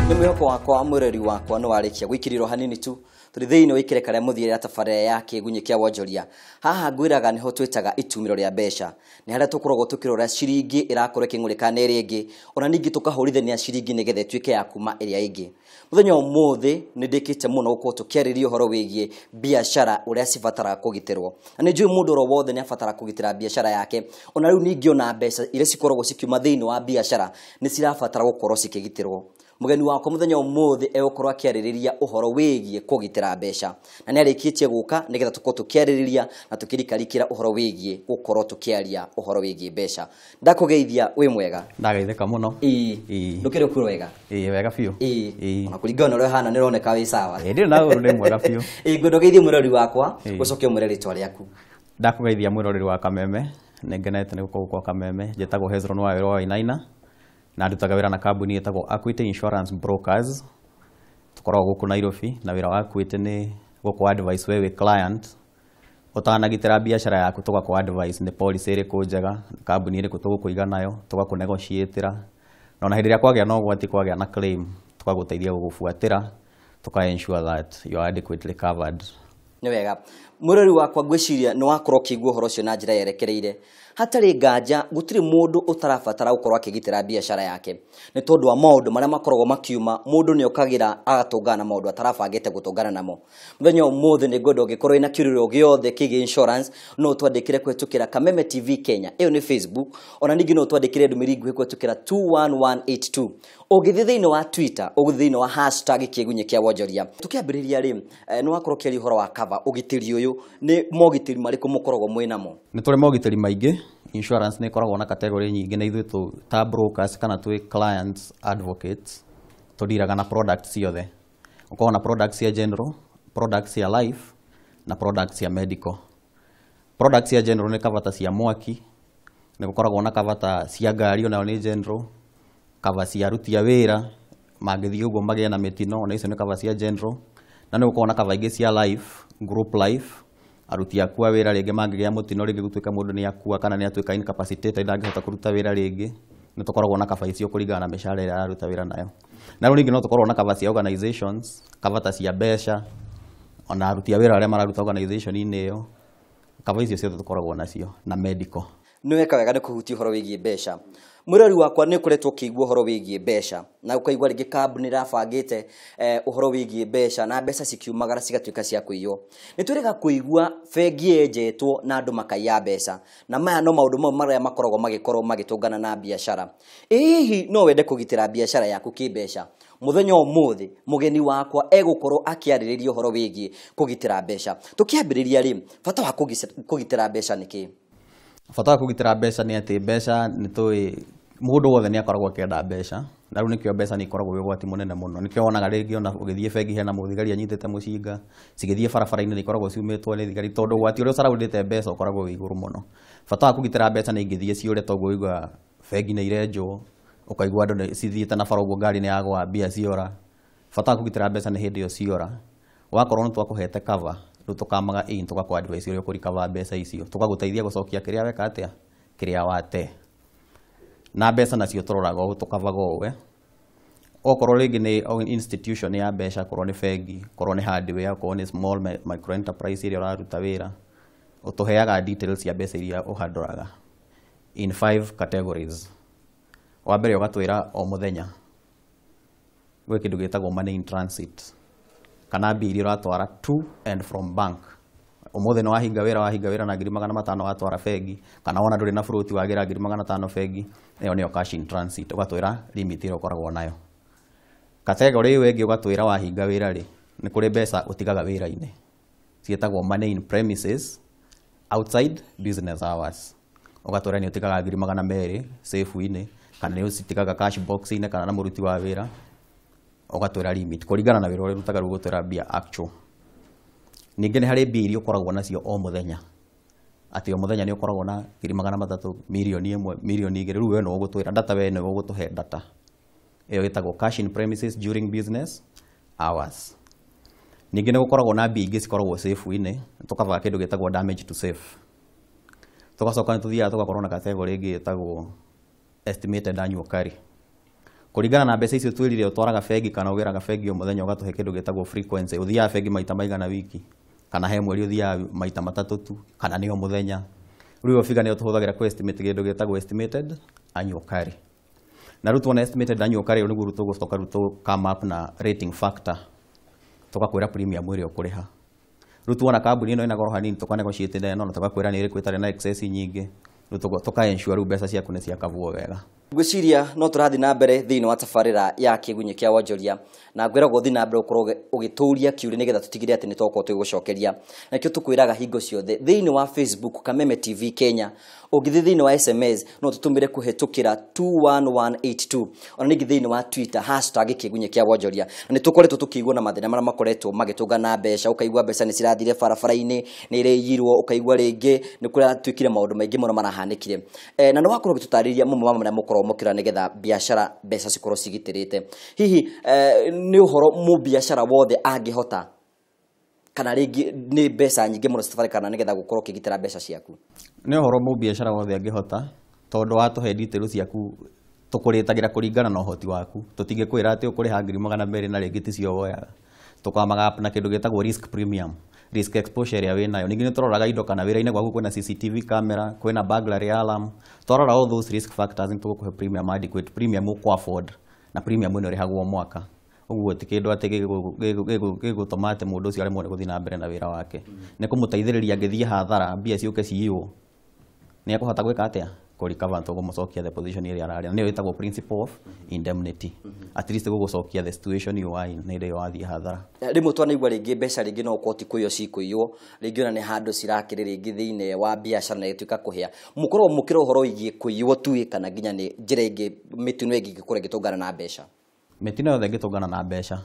Nĩ mwĩhoko wakwa mwĩrori wakwa nĩ warĩkia gwĩkĩrĩrwo hanini tu tũrĩ thĩinĩ wa ikereka rĩa mũthia rĩa tabarĩra ya kĩgunyĩ kĩa wonjoria. Haha ngwĩraga nĩho twĩtaga itumĩro rĩa mbeca, nĩ harĩa tũkoragwo tũkĩrora ciringi ĩrakorwo ĩkĩng'ũrĩka na ĩrĩa ĩngĩ, ona ningĩ tũkahũrithania ciringi nĩgetha ĩtuĩke ya kuma ĩrĩa ĩngĩ. Mũthenya ũmũthĩ nĩ ndĩkĩte mũno gũkorwo tũkĩarĩria ũhoro wĩgiĩ biacara ũrĩa cibataraga kũgitĩrwo, na nĩ njũĩ mũndũ oro wothe nĩ abataraga kũgitĩra biacara yake. Ona rĩu ningĩ ona mbeca iria cikoragwo cikiuma thĩinĩ wa biacara nĩ cirabatara gũkorwo cikĩgitĩrwo. Mũgeni wakwa mũthenya ũmũthĩ egũkorwo akĩarĩrĩria ũhoro wĩgiĩ kũgitĩra mbeca, na nĩ arĩkĩtie gũka nĩgetha tũkorwo tũkĩarĩrĩria na tũkĩrikarikĩra ũhoro wĩgiĩ gũkorwo tũkĩaria ũhoro wĩgiĩ mbeca. Ndakũgeithia, wĩ mwega? Ndagaithĩka mũno. Ĩĩ. Ĩĩ. Ndũkĩrĩ ũkũrũ wega? Ĩĩ, wega biũ. Ĩĩ. Ĩĩ. Ona kũringana na ũrĩa ũhana nĩ ũroneka wĩ sawa. Ĩĩ, ndirĩ na ũru, ndĩ mwega biũ. Ĩĩ, ngwenda ũgeithie mwĩrori wakwa, Ĩĩ. ũcoke ũmwĩre rĩtwa rĩaku. Ndakũgeithia mwĩroreri wa Kameme, nĩ ngenete nĩ gũkorwo gwa Kameme. Njĩtagwo Hezron wa Wainaina na ndutaga wĩra na kambuni ĩtagwo Equity Insurance Brokers. Tũkoragwo gũkũ Nairobi na wĩra wa Equity nĩ gũkũ advice we wĩ client ũtanagitĩra biacara yaku, tũgakũ advice nĩ policy ĩrĩkũ njega, kambuni ĩrĩkũ tũgũkũiga nayo, tũgakũ negotiatĩra, na ona hĩndĩ ĩrĩa kwagĩa na ũgwati, kwagĩa na claim, tũgagũteithia gũgũbuatĩra, tũka ensure that you are adequately covered. Nĩ wega mwĩrori wakwa, ngwĩciria nĩ wakorwo ũkĩigua ũhoro ũcio na njĩra yerekereire. Hatarĩ nganja gũtirĩ mũndũ ũtarabatara gũkorwo akĩgitĩra biacara yake, nĩ tondũ wa maũndũ marĩa makoragwo makiuma. Mũndũ nĩ okagĩra agatũngana na maũndũ atarabangĩte gũtũngana namo. Mũthenya ũmũthĩ nĩ ngwenda ũngĩkorwo wĩna kĩũria gĩothe kĩgiĩ insurance, no ũtwandĩkĩre kũhĩtũkĩra Kameme TV Kenya, ĩyo nĩ Facebook. Ona ningĩ no ũtwandĩkĩre ndũmĩrĩri nguhĩ kũhĩtũkĩra 21182. Ũngĩthiĩ thĩinĩ wa Twitter, ũgũthiĩ thĩinĩ wa hashtag kĩgunyĩ kĩa wonjoria. Tũkĩambĩrĩria rĩ, nĩ wakorwo ũkĩaria ũhoro wa cover, ũgitĩri ũyũ nĩ mogitĩri marĩkũ mũkoragwo mwĩ namo? Nĩ tũrĩ mogitĩri maingĩ. Insurance nĩ ĩkoragwo na category nyingĩ, na ithuĩ tũ ta brokers kana twĩ clients advocates tũdiraga na products ciothe. Ũkoragwo na products cia general, products cia life na products cia medical. Products cia general nĩ cover ta cia mwaki, nĩ gũkoragwo na cover ta cia ngari, onayo nĩ general, cover cia aruti a wĩra mangĩthiĩ ũguo magĩe na mĩtino, ona icio nĩ cover cia general. Na nĩ gũkoragwo na cover ingĩ cia life, group life, aruti aku a wĩra rĩngĩ mangĩgĩa mũtino, rĩngĩ gũtuĩka mũndũ nĩ akua kana nĩ atuĩka incapacitated, ndangĩhota kũruta wĩra rĩngĩ, nĩ tũkoragwo na cover icio kũringana na mĩcara ĩrĩa araruta wĩra nayo. Na rĩu ningĩ no tũkoragwo na cover cia organizations, cover ta cia mbeca, ona aruti a wĩra arĩa mararuta organization-inĩ ĩyo, cover icio ciothe tũkoragwo nacio, na medical. Nĩ weka wega nĩ kũhutia ũhoro wĩgiĩ mbeca. Mwĩrori wakwa, nĩ ũkoretwo ũkĩigua ũhoro wĩgiĩ mbeca na ũkaigua rĩngĩ kambuni ĩrabangĩte ũhoro wĩgiĩ mbeca na mbeca cikiumagara cigatuĩka cia kũiywo. Nĩ twĩrĩga kũigua bengi yenjetwo na andũ makaiya mbeca, na maya no maũndũ mamwe marĩa makoragwo magĩkorwo magĩtũngana na biacara. Ĩ hihi no wende kũgitĩra biacara yaku kĩmbeca? Mũthenya ũmũthĩ mũgeni wakwa egũkorwo akĩarĩrĩria ũhoro wĩgiĩ kũgitĩra mbeca. Tũkĩambĩrĩria rĩ, bata wa kũgitĩra mbeca nĩ kĩ? Bata wa kũgitĩra mbeca nĩ atĩ mbeca nĩ tũĩ mũndũ wothe nĩ akoragwo akĩenda mbeca, na rĩu nĩkĩo mbeca nĩ ikoragwo wĩ ũgwati mũnene mũno. Nĩkĩo wonaga rĩngĩ ona ũgĩthiĩ bengi hena mũthigari anyitĩte mũcinga, cigĩthiĩ barabara-inĩ nĩ ikoragwo ciumĩtwo nĩ thigari, tondũ ũgwati ũrĩa ũcaraundĩte mbeca ũkoragwo wĩ igũrũ mũno. Bata wa kũgitĩra mbeca nĩ ingĩthiĩ ciũre, toguo ũiguaga bengi nĩ irenjwo, ũkaigua andũ cithiĩte na bara ũguo ngari nĩ yagwa, mbia ciora. Bata wa kũgitĩra mbeca nĩ hĩndĩ ĩyo ciora, wakorwo nĩ twakũhete cover, rĩu tũkamaga in tũgakũ advice ũrĩa ũkũrecover mbeca icio, tũgagũteithia gũcokia kĩrĩa weka atĩa, kĩrĩa wate. Na mbeca nacio tũroraga ũũ, tũkavaga ũũ, okorwo rĩngĩ nĩ institution ya mbeca, okorwo nĩ bengi, okorwo nĩ hardware, okorwo nĩ small micro enterprise ĩrĩa ũraruta wĩra, ũtũheaga details cia mbeca iria ũhandoraga in five categories. Wa mbere, ũgatwĩra o mũthenya gwĩ kĩndũ gĩtagwo money in transit, kana mbia iria ũratwara to and from bank. Ũmũthĩ nĩ wahinga wĩra, wahinga wĩra na 500,000 watwara bengi, kana wona ndũrĩ na float wagĩra 500,000 bengi, ĩyo nĩyo cash in transit. Ũgatwĩra limit ĩrĩa ũkoragwo nayo. Category ĩyo ĩngĩ, ũgatwĩra wahinga wĩra rĩ, nĩ kũrĩ mbeca ũtigaga wĩra-inĩ ciĩtagwo money in premises outside business hours. Ũgatwĩra nĩ ũtigaga 200,000 safe-inĩ, kana nĩ ũcitigaga cash box-inĩ kana na mũruti wa wĩra, ũgatwĩra limit kũringana na wĩra ũrĩa ũrutaga. Rĩu ũgũtwĩra mbia actual. Ningĩ nĩ harĩ mbia iria ũkoragwo nacio o mũthenya, atĩ o mũthenya nĩ ũkoragwo na 300,000, 1,000,000, 2,000,000. Rĩu we nĩwe ũgũtwĩra data, we nĩwe ũgũtũhe data ĩyo ĩtagwo cash in premises during business hours. Ningĩ nĩ gũkoragwo na mbia ingĩ cikoragwo safe-inĩ, tũkavaga kĩndũ gĩtagwo damage to safe. Tũgacoka nĩ tũthiaga tũgakorwo na category ĩngĩ ĩtagwo estimated annual carry. Kũringana na mbeca icio twĩrire ũtwaraga bengi kana ũgĩraga bengi o mũthenya ũgatũhe kĩndũ gĩtagwo frequency. Ũthiaga bengi maita maigana wiki, kana he mweri ũthiaga maita matatũ tu, kana nĩ o mũthenya. Rĩu ĩyo figure nĩyo tũhũthagĩra kũ estimate kĩndũ gĩtagwo estimated annual carry. Na rĩu tuona estimated annual carry nĩguo rĩu tũgũcoka rĩu tũ come up na rating factor, tũgakwĩra premium ĩrĩa ũkũrĩha. Rĩu tuona kambuni ĩno ĩna goro hanini tũka negotiate na ĩno na tũgakwĩra nĩ ĩrĩkũ ĩtarĩ na excess nyingĩ. Rĩu tũka ensure rĩu mbeca ciaku nĩ ciakavwo wega. Ngwĩciria no tũrathiĩ na mbere thĩinĩ wa tabarĩra ya kĩgunyĩ kĩa wonjoria, na ngwĩragwo ũthiĩ na mbere ũkorwo ũgĩtũria kĩũria nĩgetha tũtigĩrĩre atĩ nĩ twakorwo tũgĩgũcokeria. Na nĩkĩo tũkwĩraga hingo ciothe thĩinĩ wa Facebook Kameme TV Kenya, ũngĩthiĩ thĩinĩ wa SMS no tũtũmĩre kũhetũkĩra 21182, ona ningĩ thĩinĩ wa Twitter hashtag kĩgunyĩ kĩa wonjoria. Na nĩ tũkoretwo tũkĩigua na mathĩna marĩa makoretwo magĩtũngana na mbeca, ũkaigua mbeca nĩ cirathire barabara-inĩ, nĩ irĩiyirwo, ũkaigua rĩngĩ nĩ kũratuĩkire maũndũ maingĩ mũno marahanĩkire. Na nĩ wakorwo ũgĩtũtarĩria mamwe ma marĩa mũkoragwo mũkĩrora nĩgetha biacara mbeca cikorwo cigitĩrĩte. Hihi nĩ ũhoro mũbiacara wothe angĩhota, kana rĩngĩ nĩ mbeca nyingĩ mũno citabarĩkana nĩgetha gũkorwo ũkĩgitĩra mbeca ciaku? Nĩ ũhoro mũbiacara wothe angĩhota, tondũ watũhe details ciaku tũkũrĩtagĩra kũringana na ũhoti waku. Tũtingĩkwĩra atĩ ũkũrĩha 200,000 na rĩngĩ ticio woyaga. Tũkamaga na kĩndũ gĩtagwo risk premium, risk exposure ĩrĩa wĩnayo. Ningĩ nĩ tũroraga indo kana wĩra-inĩ gwaku kwĩna CCTV camera, kwĩna burglary alarm. Twarora all those risk factors nĩ tũgũkũhe premium adequate, premium ũkũ afford, na premium ĩno ĩrĩhagwo o mwaka. Ũguo ti kĩndũ atĩ gĩgũtũma atĩ mũndũ ũcio aremwo nĩ gũthiĩ na mbere na wĩra wake. Nĩ kũmũteithĩrĩria angĩthiĩ hathara mbia ciũke ciywo, nĩ ekũhota gwĩka atĩa? Kũ recover, tũgũmũcokia the position ĩrĩa ararĩ. Na nĩyo ĩtagwo principle of indemnity. At least gũgũcokia the situation you are in hĩndĩ ĩyo wathiĩ hathara. Rĩmwe twanaigua rĩngĩ mbeca rĩngĩ no ũkorwo ti kũiywo cikũiywo, rĩngĩ ona nĩ handũ cirakĩrĩ rĩngĩ thĩinĩ wa biacara na ĩgĩtuĩka kũhĩa. Mũkoragwo mũkĩrora ũhoro wĩgiĩ kũiywo tu kana nginya nĩ njĩra ĩngĩ mĩtino ĩngĩ ĩngĩkorwo ĩgĩtũngana na mbeca? Mĩtino yothe ĩngĩtũngana na mbeca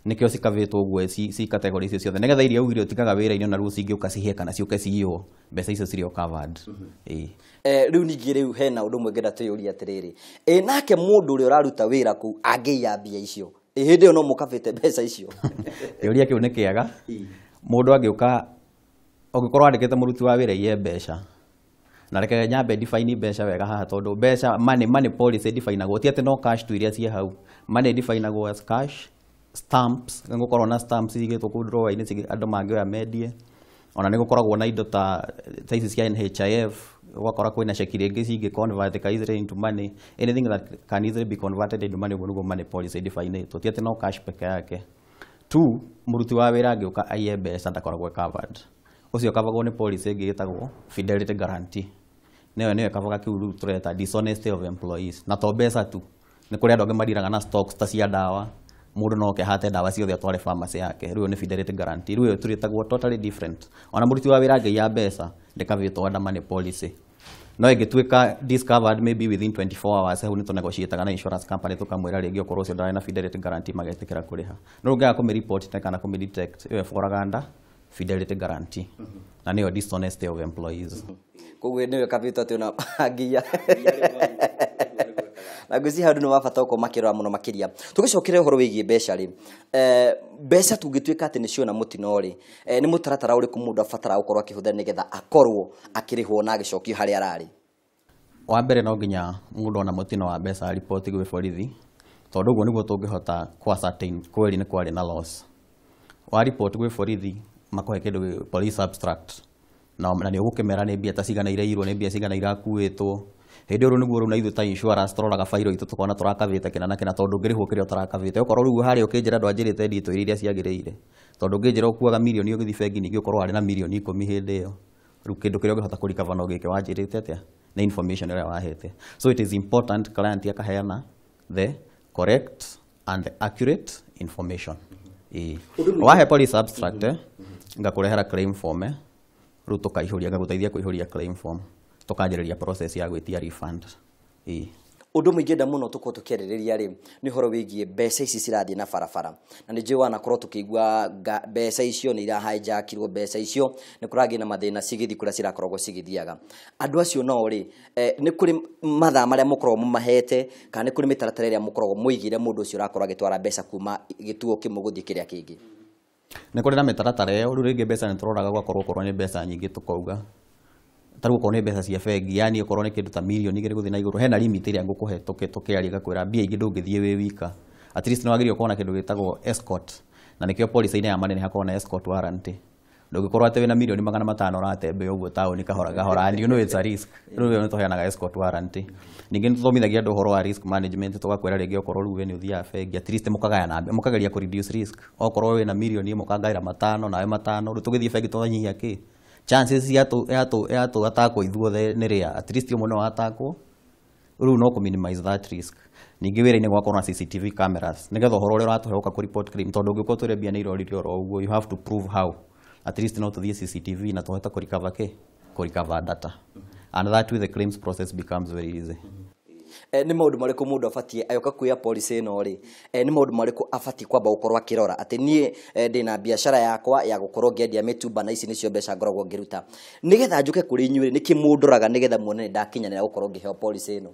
nĩkĩo cikavĩtwo ũguo ci category icio ciothe, nĩgetha iria ugire ũtigaga wĩra-inĩ ona rĩu cingĩũka cihĩe kana ciũke ciywo, mbeca icio cirĩ o covered. Ĩĩ. Rĩu ningĩ rĩu hena ũndũ ũmwe ngĩenda twĩyũrie atĩrĩrĩ, nake mũndũ ũrĩa ũraruta wĩra kũu angĩiya mbia icio, hĩndĩ ĩyo no mũkabĩte mbeca icio? Kĩũria kĩu nĩ kĩega. Mũndũ angĩũka, ũngĩkorwo wandĩkĩte mũruti wa wĩra aiye mbeca, na reke nyambe define mbeca wega haha, tondũ mbeca money policy definagwo ti atĩ no cash tu iria ciĩ hau. Money definagwo as cash, stamps, nĩ gũkorwo na stamps igĩtwo kũu drawer-inĩ andũ mangĩoya mendie. Ona nĩ gũkoragwo na indo ta ici cia NHIF, ũgakora kwĩna ceki rĩngĩ cingĩ convert easily into money. Anything that can easily be converted into money, ũguo nĩguo money policy definĩtwo, ti atĩ no cash peke yake. Two, mũruti wa wĩra angĩũka aiye mbeca ndakoragwo covered. Ũcio coveragwo nĩ policy ĩngĩ ĩtagwo fidelity guarantee. Nĩyo ĩkavaga kĩu rĩu tũreta dishonesty of employees. Na to mbeca tu, nĩ kũrĩ andũ angĩ madiraga na stocks ta cia ndawa. Mũndũ no oke ahate ndawa ciothe atware pharmacy yake. Rĩu ĩyo nĩ fidelity guarantee. Rĩu ĩyo tũrĩtagwo totally different. Ona mũruti wa wĩra angĩiya mbeca ndĩkavĩtwo under money policy. No ĩngĩtuĩka discovered maybe within 24 hours, hau nĩ tũnegotiataga na insurance company tũkamwĩra rĩngĩ okorwo ũcio ndarĩ na fidelity guarantee magetĩkĩra kũrĩha. No ũngĩaga kũmĩ-report kana kũmĩ-detect, ĩyo ĩboraga under fidelity guarantee. Na nĩyo dishonesty of employees. Koguo nĩyo ĩkavĩtwo atĩ ona angĩiya. Na ngwĩciria handũ nĩ wa bata gũkorwo makĩrora mũno makĩria. Tũgĩcokere ũhoro wĩgiĩ mbeca rĩ, mbeca tũngĩtuĩka atĩ nĩ ciona mũtino rĩ, nĩ mũtaratara ũrĩkũ mũndũ abataraga gũkorwo akĩhũthĩra nĩgetha akorwo akĩrĩhwo na agĩcokio harĩa ararĩ? Wa mbere no nginya mũndũ ona mũtino wa mbeca riboti gwĩ borithi, tondũ ũguo nĩguo tũngĩhota kũ ascertain kweli nĩ kwarĩ na loss. Wa report gwĩ borithi makũhe kĩndũ police abstract, na nĩ ũgũkĩmera nĩ mbia ta cigana iraiyirwo, nĩ mbia cigana irakuĩtwo. Hĩndĩ ĩyo rĩu nĩguo rĩu na ithuĩ ta insurance tũroraga fairo itũ tũkona tũrakavĩte kĩna na kĩna, tondũ ndũngĩrĩhwo kĩrĩa ũtarakavĩte. Okorwo rĩu harĩa ũkĩnjĩra ndwanjĩrĩte detail iria ciagĩrĩire, tondũ ũngĩnjĩra ũkuaga mirioni ũgĩthiĩ bengi ningĩ ũkorwo warĩ na mirioni 10 hĩndĩ ĩyo. Rĩu kĩndũ kĩrĩa ũngĩhota kũrecover no gĩkĩ wanjĩrĩte atĩa? Nĩ information ĩrĩa wahete. So it is important client akaheana the correct and the accurate information. Ĩĩ. Wahe police abstract, ngakũrehera claim form, rĩu tũkaihũria, ngagũteithia kũihũria claim form, tũkanjĩrĩria process ya gwĩtia refund. Ĩĩ. Ũndũ ũmwe ingĩenda mũno tũkorwo tũkĩarĩrĩria rĩ, nĩ ũhoro wĩgiĩ mbeca ici cirathiĩ na barabara. Na nĩ njũĩ wanakorwo tũkĩigua mbeca icio nĩ irahijackirwo, mbeca icio nĩ kũragĩa na mathĩna cigĩthiĩ kũrĩa cirakoragwo cigĩthiaga. Andũ acio nao rĩ, nĩ kũrĩ mathaa marĩa mũkoragwo mũmahete, kana nĩ kũrĩ mĩtaratara ĩrĩa mũkoragwo mũigĩire mũndũ ũcio ũrakorwo agĩtwara mbeca kuma gĩtuo kĩmwe gũthiĩ kĩrĩa kĩngĩ? Nĩ kũrĩ na mĩtaratara ĩyo. Rĩu rĩngĩ mbeca nĩ tũroraga gwakorwo okorwo nĩ mbeca nyingĩ tũkauga Ta rĩu okorwo nĩ mbeca cia bengi, yani okorwo nĩ kĩndũ ta 2 mirioni gũthiĩ na igũrũ, hena limit ĩrĩa ngũkũhe tũkĩaria, ngakwĩra mbia ingĩ ndũngĩthiĩ wĩ wika, at least nĩ wagĩrĩirwo gũkorwo na kĩndũ gĩtagwo escort, na nĩkĩo policy-inĩ ya money nĩ hakoragwo na escort warranty. Ndũngĩkorwo atĩ wĩna 500 mirioni ũratembea ũguo taũni kahora kahora, and you know it's a risk. Rĩu ĩyo nĩ tũheanaga escort warranty. Ningĩ nĩ tũthomithagia andũ ũhoro wa risk management, tũgakwĩra rĩngĩ okorwo rĩu we nĩ ũthiaga bengi, at least mũkagayana, mũkageria kũ reduce risk. Okorwo wĩna 1 mirioni, ũkangaĩra matano nawe matano, rĩu tũgĩthiĩ bengi tũkanyihia kĩ chances ya tũ atakwo ithuothe nĩ rĩa, at least ũmwe no atakwo, rĩu no kũ minimize that risk. Ningĩ wĩra-inĩ gwakorwo na CCTV cameras, nĩgetha ũhoro ũrĩa ũratũhe ũka kũ report claim, tondũ ũngĩũka ũtwĩre mbia nĩ irorire oro ũguo, you have to prove how. At least no tũthiĩ CCTV na tũhote kũ recover kĩ kũ recover data, and that way the claims process becomes very easy. Nĩ maũndũ marĩkũ mũndũ abatiĩ agĩũka kuoya policy ĩno rĩ, nĩ maũndũ marĩkũ abatiĩ kwamba gũkorwo akĩrora atĩ niĩ ndĩna biacara yakwa ya gũkorwo ngĩendia mĩtumba na ici nĩcio mbeca ngoragwo ngĩruta, nĩgetha njũke kũrĩ inyuĩ, nĩkĩ mũndoraga nĩgetha muone nĩ ndakinyanĩra gũkorwo ngĩheo policy ĩno?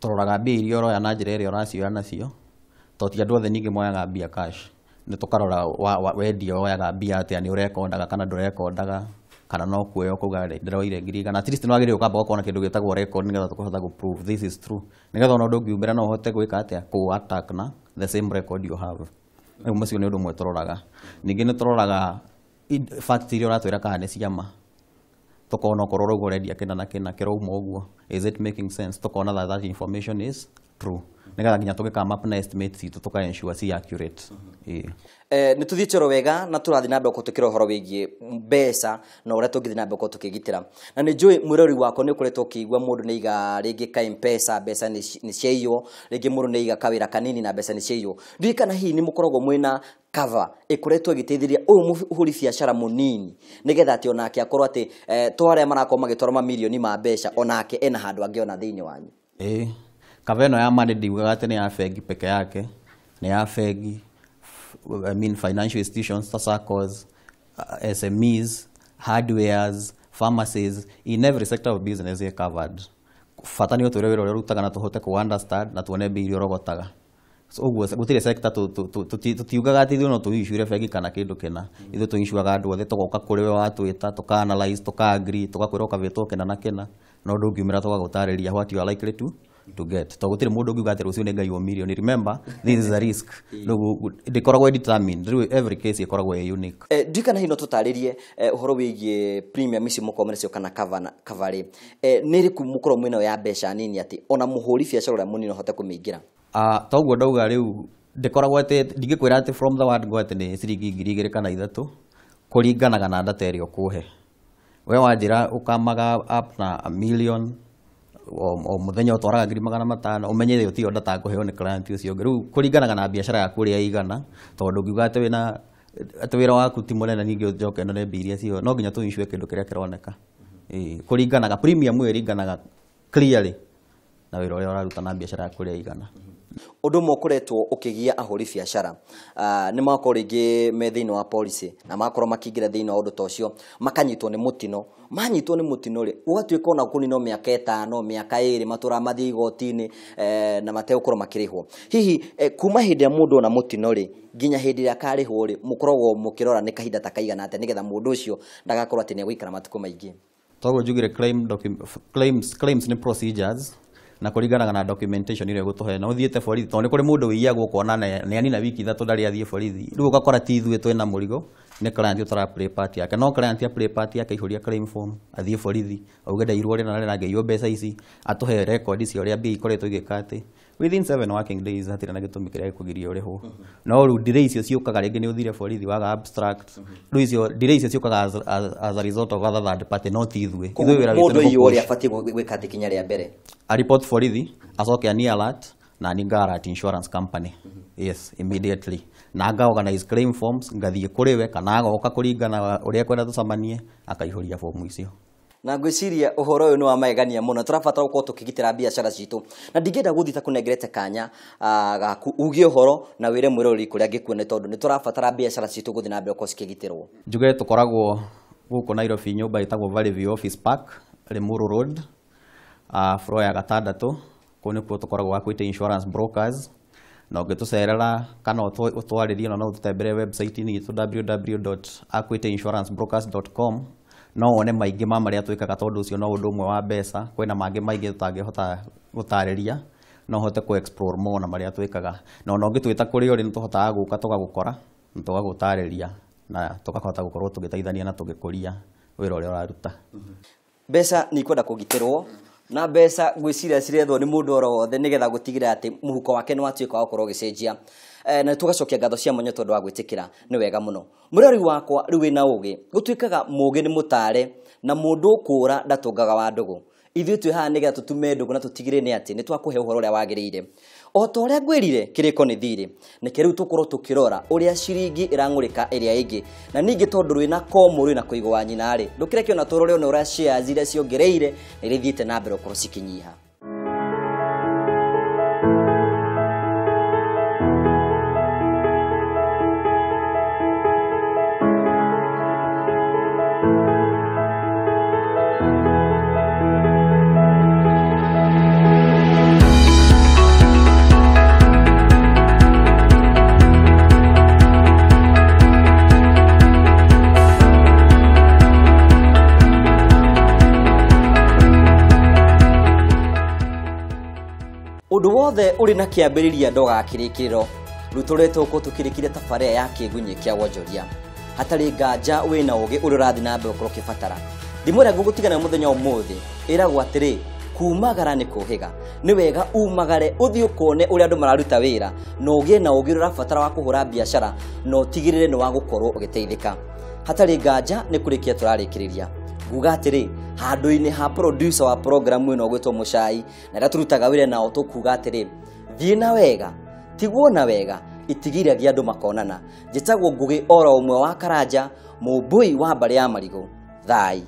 Tũroraga mbia iria ũroya na njĩra ĩrĩa ũracioya nacio, tondũ ti andũ othe ningĩ moyaga mbia cash. Nĩ tũkarora wendia woyaga mbia atĩa, nĩ ũrekondaga kana ndũrekondaga, kana no kuoya ũkauga ndĩroire 100,000. At least nĩ wagĩrĩirwo ũkamba ũgakorwo na kĩndũ gĩtagwo record, nĩgetha tũkahota gũ prove this is true, nĩgetha ona ũndũ ũngiumĩra no ũhote gwĩka atĩa, kũ attack na the same record you have. Rĩu macio nĩ ũndũ ũmwe tũroraga. Ningĩ nĩ tũroraga facts iria ũratwĩra kana nĩ ciama, tukona okorwo ũrauga ũrendia kĩna na kĩna kĩrauma ũguo, is it making sense? Tukona that that information is true, nĩgetha nginya tũgĩ come up na estimate citũ tũka ensure ci accurate. Ĩĩ. Nĩ tũthiĩte oro wega na tũrathiĩ na mbere gũkorwo tũkĩra ũhoro wĩgiĩ mbeca na ũrĩa tũngĩthiĩ na mbere gũkorwo tũkĩgitĩra, na nĩ njũĩ mwĩrori wakwa nĩ ũkoretwo ũkĩigua mũndũ nĩ aiga rĩngĩ ka M-Pesa, mbeca nĩ ciaiywo, rĩngĩ mũndũ nĩ aiga kawĩra kanini na mbeca nĩ ciaiywo. Ndiũĩ kana hihi nĩ mũkoragwo mwĩna cover ĩkoretwo ĩgĩteithĩrĩria ũyũ mũhũri biacara mũnini, nĩgetha atĩ onake akorwo atĩ to arĩa marakorwo magĩtwara mamirioni ma mbeca, onake ena handũ angĩona thĩinĩ wanyu? Ĩĩ, cover ĩno ya money ndiugaga atĩ nĩ ya bengi peke yake, nĩ ya bengi, I mean financial institutions ta SACCOs, SMEs, hardwares, pharmacies, in every sector of business ĩ covered. Bata nĩ ũtwĩre wĩra ũrĩa ũrutaga na tũhote kũ understand na tuone mbia iria ũrogotaga. So ũguo gũtirĩ sector tũtiugaga atĩ ithuĩ no tũ-issue bengi kana kĩndũ kĩna. Ithuĩ tũ-issuaga andũ othe, tũgoka kũrĩ we watwĩta, tũka analyze, tũka agree, tũgakwĩra ũkavĩtwo kĩna na kĩna, na ũndũ ũngiumĩra tũgagũtarĩria what you are likely to get, tondũ gũtirĩ mũndũ ũngiuga atĩ rũciũ nĩ ngaiywo mirioni. Remember, this is a risk. Rĩu ndĩkoragwo ĩ determined, rĩu every case ĩkoragwo ĩ unique. Ndiũĩ kana hihi no tũtarĩrie ũhoro wĩgiĩ premium ici mũkoragwo nacio kana cover na cover rĩ, nĩ ĩrĩkũ mũkoragwo mwĩnayo ya mbeca nini atĩ ona mũhũri biacara ũrĩa mũnini ahote kũmĩingĩra? Ah, toguo ndauga, rĩu ndĩkoragwo atĩ ndingĩkwĩra atĩ from the word go atĩ nĩ ciringi 2,000 kana 3,000, kũringanaga na data ĩrĩa ũkũhe. We wanjĩra ũkamaga up na a million o mũthenya, ũtwaraga 500,000, ũmenye ĩyo tiyo data ngũheo nĩ client ũcio ũngĩ. Rĩu kũringanaga na biacara yaku ũrĩa ĩigana, tondũ ndũngiuga atĩ wĩna atĩ wĩra waku ti mũnene ningĩ ũnjoke ndore mbia iria ciho, no nginya tũ issue kĩndũ kĩrĩa kĩroneka. Ĩĩ, kũringanaga, premium ĩyo ĩringanaga clearly na wĩra ũrĩa ũraruta na biacara yaku ũrĩa ĩigana. Ũndũ ũmwe ũkoretwo ũkĩgia ahũri biacara, nĩ magakorwo rĩngĩ me thĩinĩ wa policy na magakorwo makĩingĩra thĩinĩ wa ũndũ ta ũcio, makanyitwo nĩ mũtino. Manyitwo nĩ mũtino rĩ, ũgatuĩka ona kũninwo mĩaka 5, mĩaka 2, matũraga mathiĩ igoti-inĩ na mategũkorwo makĩrĩhwo. Hihi kuma hĩndĩ ĩrĩa mũndũ ona mũtino rĩ nginya hĩndĩ ĩrĩa akarĩhwo rĩ, mũkoragwo mũkĩrora nĩ kahinda ta kaigana atĩa, nĩgetha mũndũ ũcio ndagakorwo atĩ nĩ egũikara matukũ maingĩ? Toguo njugire, claims nĩ procedures na kũringanaga na documentation ĩrĩa ĩgũtũhe na ũthiĩte borithi, tondũ nĩ kũrĩ mũndũ wĩiyagwo ũkona nĩ anina wiki 3 ndarĩ athiĩ borithi. Rĩu ũgakora ti ithuĩ twĩna mũrigo, nĩ client ũtara play part yake. No client ya play part yake, aihũria claim form, athiĩ borithi, auge ndairwo rĩna na rĩna, ngĩiywo mbeca ici, atũhe record cia ũrĩa mbia ikoretwo igĩka, atĩ within 7 working days hatirĩ na gĩtũmi kĩrĩa gĩkũgiria ũrĩhwo. No rĩu delay icio ciũkaga rĩngĩ nĩ ũthire borithi waga abstract. Rĩu icio delay icio ciũkaga as a result of other third party, no ti ithuĩ. Ithuĩ wĩra witũ Mũndũ nĩ aiywo gũpush. ũrĩa abatiĩ gwĩka atĩ ikinya rĩa mbere? A report borithi, acoke ani alert na ni nga alert insurance company, yes, immediately, na nga organize claim forms, ngathiĩ kũrĩ we kana agoka kũringana ũrĩa kwenda tũcemanie, akaihũria fomu icio. Na ngwĩciria ũhoro ũyũ nĩ wa magegania mũno. Tũrabatara gũkorwo tũkĩgitĩra biacara citũ, na ndingĩenda gũthiĩ ta kũnengerete kanya gaku uge ũhoro na wĩre mwĩroreri kũrĩa angĩkuona, tondũ nĩ tũrabatara biacara citũ gũthiĩ na mbere gũkorwo cikĩgitĩrwo. Njuge tũkoragwo gũkũ Nairobi, nyũmba ĩtagwo Valley View Office Park, Limuru Road, floor ya gatandatũ. Kũu nĩkuo tũkoragwo Equity Insurance Brokers, na ũngĩtũcerera kana ũtwarĩrie, na no ũtũtembere website-inĩ itũ, www.equityinsurancebrokers.com. No wone maingĩ ma marĩa twĩkaga tondũ ũcio no ũndũ ũmwe wa mbeca, kwĩna mangĩ maingĩ tũtangĩhota gũtarĩria, no ũhote kũ explore more na marĩa twĩkaga. Na ona ũngĩtwĩta kũrĩa ũrĩ nĩ tũhotaga gũka tũgagũkora na tũgagũtarĩria na tũkahota gũkorwo tũgĩteithania na tũgĩkũria wĩra ũrĩa ũraruta. Mbeca nĩ ikwenda kũgitĩrwo na mbeca ngwĩciria cirethwo nĩ mũndũ oro wothe nĩgetha gũtigĩrĩra atĩ mũhuko wake nĩ watuĩka wa gũkorwo ũgĩcenjia. Na tũgacokia ngatho cia mwanya tondũ wa gwĩtĩkĩra nĩ wega mũno. Mũrori wakwa rĩu wĩna ũgĩ, gũtuĩkaga mũgĩ nĩ mũtare na mũndũ ũkũra ndatũngaga wa ndũgũ. Ithuĩ twĩ haha nĩgetha tũtume ndũgũ na tũtigĩrĩre nĩ atĩ nĩ twakũhe ũhoro ũrĩa wagĩrĩire. O ta ũrĩa ngwĩrire kĩrĩko nĩ thirĩ, nĩkĩo rĩu tũkorwo tũkĩrora ũrĩa ciringi ĩrang'ũrĩka ĩrĩa ĩngĩ. Na ningĩ tondũ rwĩna komo rwĩna kũigwo wa nyina rĩ, ndũkĩreke ona tũrore ona ũrĩa shares iria ciongereire na iria ithiĩte na mbere gũkorwo cikĩnyiha. Ũndũ wothe ũrĩ na kĩambĩrĩria ndũgakĩrĩkĩrĩro. Rĩu tũretwo gũkorwo tũkĩrĩkĩria tabarĩra ya kĩgunyĩ kĩa wonjoria. Hatarĩ nganja wĩna ũgĩ ũrĩa ũrathiĩ na mbere gũkorwo ũkĩbatara. Thimũ ĩrĩa ngũgũtigana mũthenya wa ũmũthĩ ĩragwo atĩrĩ, kumagara nĩ kũhĩga. Nĩ wega umagare ũthiĩ ũkone ũrĩa andũ mararuta wĩra na ũgĩe na ũgĩ ũrĩa ũrabatara wa kũhũra biacara na ũtigĩrĩre nĩ wa gũkorwo ũgĩteithĩka. Hatarĩ nganja nĩ kũrĩkia tũrarĩkĩrĩria. Nguga atĩrĩ, handũ-inĩ ha producer wa program ĩno ũgwĩtwo Mũcai na arĩa tũrutaga wĩra nao tũkuga atĩrĩ, thiĩ na wega, tigwo na wega, itigiragia andũ makonana. Njĩtagwo Ngũgĩ oro ũmwe wa Karanja, mũmbũi wa mbarĩ ya Marigũ. Thai.